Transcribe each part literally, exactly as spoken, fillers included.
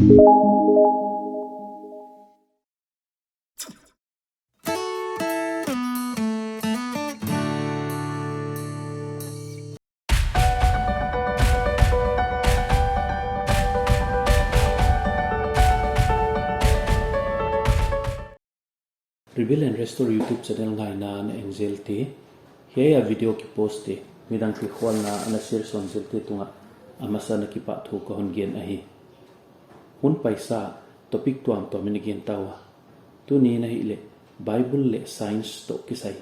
Rebuild and Restore YouTube channel ngaina na en zelte, hiai a video kipost te, midang kikhualna ana share sawn zelte tungah a masa na kipahthu ka hon gen ahi. Hun paisa topic tuamtuam in i gen ta ua. Tuni'n ahihleh Bible leh science toh kisai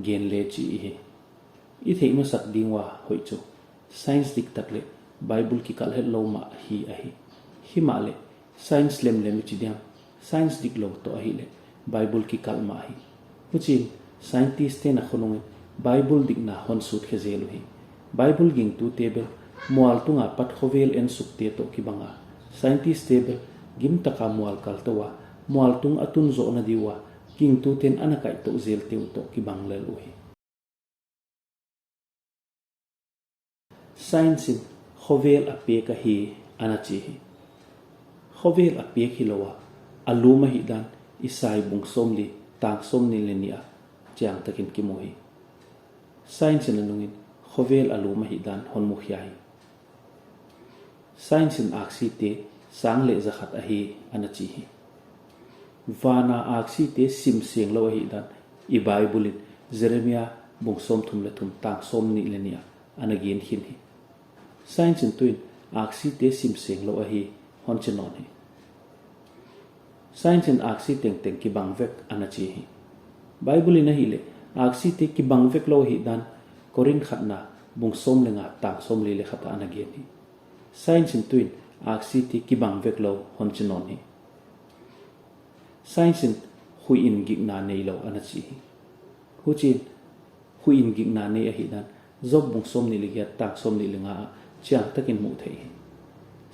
gen le chih i hi. I theih masak ding ua hoih chu, science diktak leh Bible kikalh hetlou mah hi ahi. Himahleh science lemlem i chi diam, science diklou toh ahihleh Bible kikalh mah hi. Huchiin scientist te'n a khonungin Bible dikna hon sutkhe zel uhi. Bible gingtute bel mual tunga pat khovel ensukte toh kibang a, scientist te bel gimtaka mual kaltou a, mual tung a tun zohna di ua gingtute'n ana kaihtou zelte uh toh kibang lel uhi. Science in khovel a pek ahi ana chi hi. Khovel a pek hilou a, a lum ahihdan Isai bung sawmli tang sawmnih leh nih ah chiangtakin kimu hi. Science in a nungin khovel a lum ahihdan hon mukhia hi. Science in aksite sang leh zakhat ahi ana chi hi. Vana aksite sim senglou ahihdan i Bible in Jeremia bung sawmthum leh thum tang sawmnih leh nih ah ana gen khin hi. Science in tuin aksite sim senglou ahi hon chi nawn hi. Science in aksi tengteng kibang vek ana chi hi. Bible in ahihleh aksite kibang veklou ahihdan Korin khatna bung sawm leh nga tang sawmli leh khat ah ana gen hi. Science in tuin aksite kibang veklou hon chi nawn hi. Science in huih in gikna neilou ana chi hi. Huchiin huih in gikna nei ahihdan Job bung sawmnih leh giat tang sawmnih leh nga ah chiangtakin muh theih hi.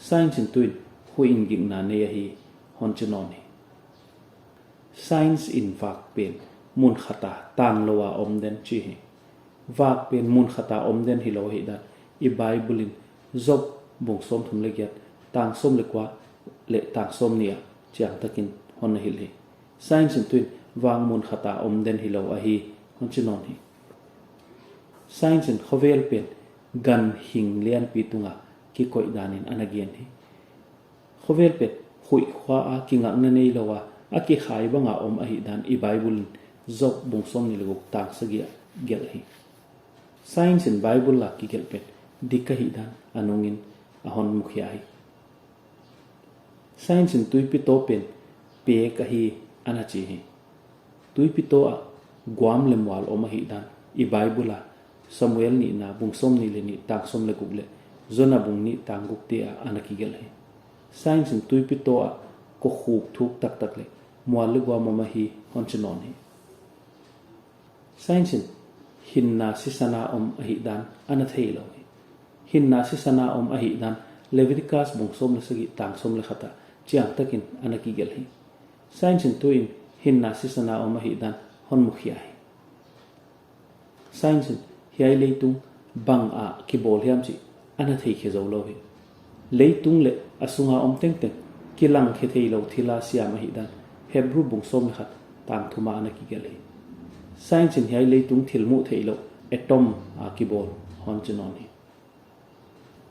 Science in tuin huih in gikna nei ahi hon chi nawn hi. Science in vak pen mun khata tanglou a om den chi hi. Vak pen mun khata om den hilou ahihdan i Bible in Job bung sawmthum leh giat tang sawm leh kua leh tang sawmnih ah chiangtakin hon na hilh hi. Science in tuin vak mun khata om den hilou ahi hon chi nawn hi. Science in khovel pen ganhing lianpi tunga kikoih danin ana gen hi. Khovel pen huih khua a kingakna neilou a, a kikhai banga om ahihdan i Bible in Job bung sawmnih leh guk tang sagih ah gelh hi. Science in Bible a kigelh pen dik ahihdan a nungin a hon mukhia hi. Science in tuipi taw pen pek ahi ana chi hi. Tuipi taw ah guam leh mual om ahihdan i Bible a Samuel nihna bung sawmnih leh nih tang sawm leh guk leh Jona bung nih tang gukte ah ana kigelh hi. Science in tuipi taw ah kokhuk thuk taktak leh mual leh guam om ahi hon chi nawn hi. Science in hinna sisan a om ahihdan ana theilou hi. Hinna sisan a om ahihdan Leviticus bung sawm leh sagih tang sawm leh khat ah chiangtakin ana kigelh hi. Science in tuin hinna sisan a om ahihdan hon mukhia hi. Science in hiai leitung banga kibawl hiam chih ana theikhe zoulou hi. Leitung leh a sunga om tengteng kilangkhe theilou thil a siam ahihdan Hebru bung sawm leh khat tang thum ah ana kigelh hi. Science in hiai leitung thil muh theihlouh atom a kibawl hon chi nawn hi.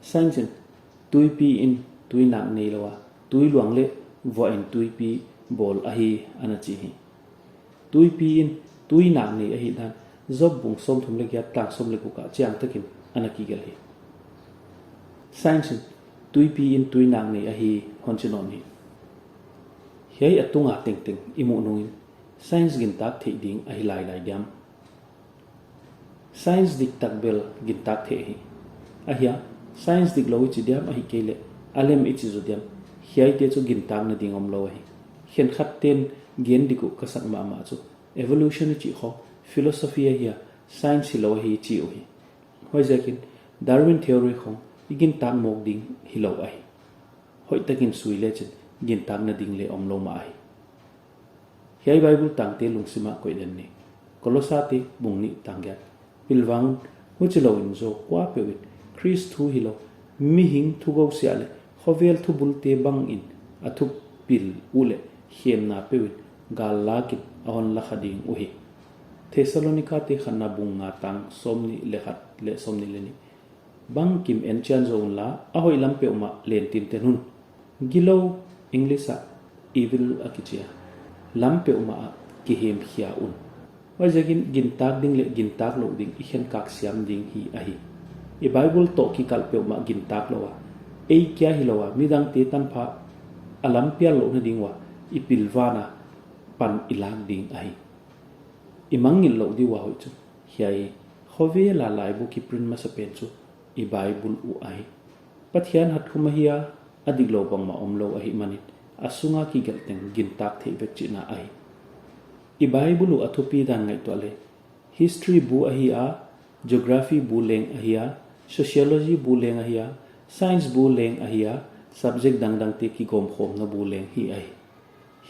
Science in tuipi in tuinak neilou a, tui luang leh vuah in tuipi bawl ahi ana chi hi. Tuipi in tuinak nei ahihdan Job bung sawmthum leh giat tang sawm leh guk ah chiangtakin ana kigelh hi. Science in tuipi in tuinak nei ahi hon chi nawn hi. Hiai a tunga tengteng i muh nungin science gintak theih ding ahi lailai diam? Science diktak bel gintak theih hi. Ahia, science diklou i chi diam ahihkeileh a lem i chi zaw diam, hiaite chu gintakna ding omlou ahi. Khenkhatte'n gen dik uh ka sak mahmah chu evolution i chih khong philosophy ahia, science hilou ahi chi uhi. Huaiziakin Darwin theory khong i gintak mawk ding hilou ahi. Hoihtakin sui lechin gintakna ding leh omlou mah ahi. Hiai Bible tangte lungsim ah koih den ni. Kolosate bung nih tang giat. Pilvang un, huchilouin zaw kuapeuh in Khrist thu hilou mihing thugousiah leh khovel thubulte bangin a thupil uh leh khemna peuh in gal lak in a hon lakha ding uhi. Thessalonika te khatna bung nga tang sawmnih leh khat leh sawmnih leh nih. Bangkim enchian zaw unla, a hoih lam peuhmah len tinten un. Gilou, English ah evil a kichi a, lam peuhmah ah kihemkhia un. Huaiziakin gintak ding leh gintak louh ding i khenkak siam ding hi ahi. I Bible toh kikalh peuhmah gintak lou a, ei kia hilou a, midangte tanpha a lampial louhna ding ua i pilvang a pan i lak ding ahi. I mangngilh louh di ua hoih chu hiai khovel a laibu kiprint masapen chu i Bible uh ahi. Pathian hatkhum ahi a, a diklou bangmah omlou ahihmanin, a sunga kigelh teng gintak theih vek chihna ahi. I Bible uh a thupi dan ngaihtuah leh, history bu ahi a, geography bu leng ahi a, sociology bu leng ahi a, science bu leng ahi a, subject dangdangte kigawmkhawmna bu leng hi ahi.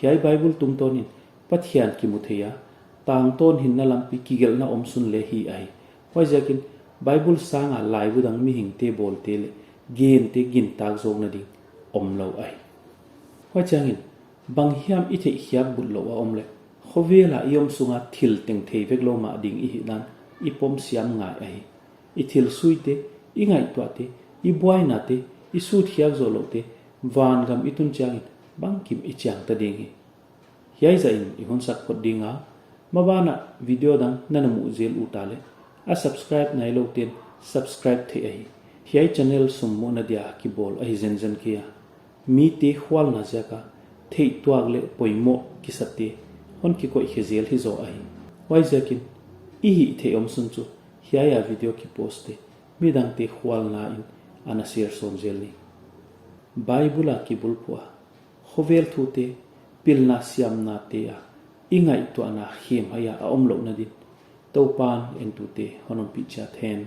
Hiai Bible tungtawnin Pathian kimu thei a, tangtawn hinna lampi kigelhna omsun leh hi ahi. Huaiziakin Bible sanga laibu dang mihingte bawlte leh gente gintak zawkna ding omlou ahi. Huaichiangin, banghiam i theihkhiak butlouh a om leh, khovel a i om sunga thil teng thei veklou mah ding i hihdan i pom siam ngai ahi. I thilsuite, i ngaihtuahte, i buainate, i sutkhiak zohlouhte, vangam i tun chiangin bangkim i chiangta ding hi. Hiai zahin i hunsak phot ding a, maban ah video dang na na muh zel uh ta leh, a subscribe nailou ten subscribe theih ahi. Hiai channel summuhna dia kibawl ahi zenzen kei a, mite khualna ziak a theihtuak leh poimoh kisate hon kikoih khe zel hizaw ahi. Huaiziakin, i hihtheih omsun chu hiai a video kipostte midangte khualna in ana share sawn zel ni. Bible a kibulphuh a, khovel thute, pilna siamnate a i ngaihtuahna khemkhia a omlouhna din, Toupan entute hon ompih chiat hen.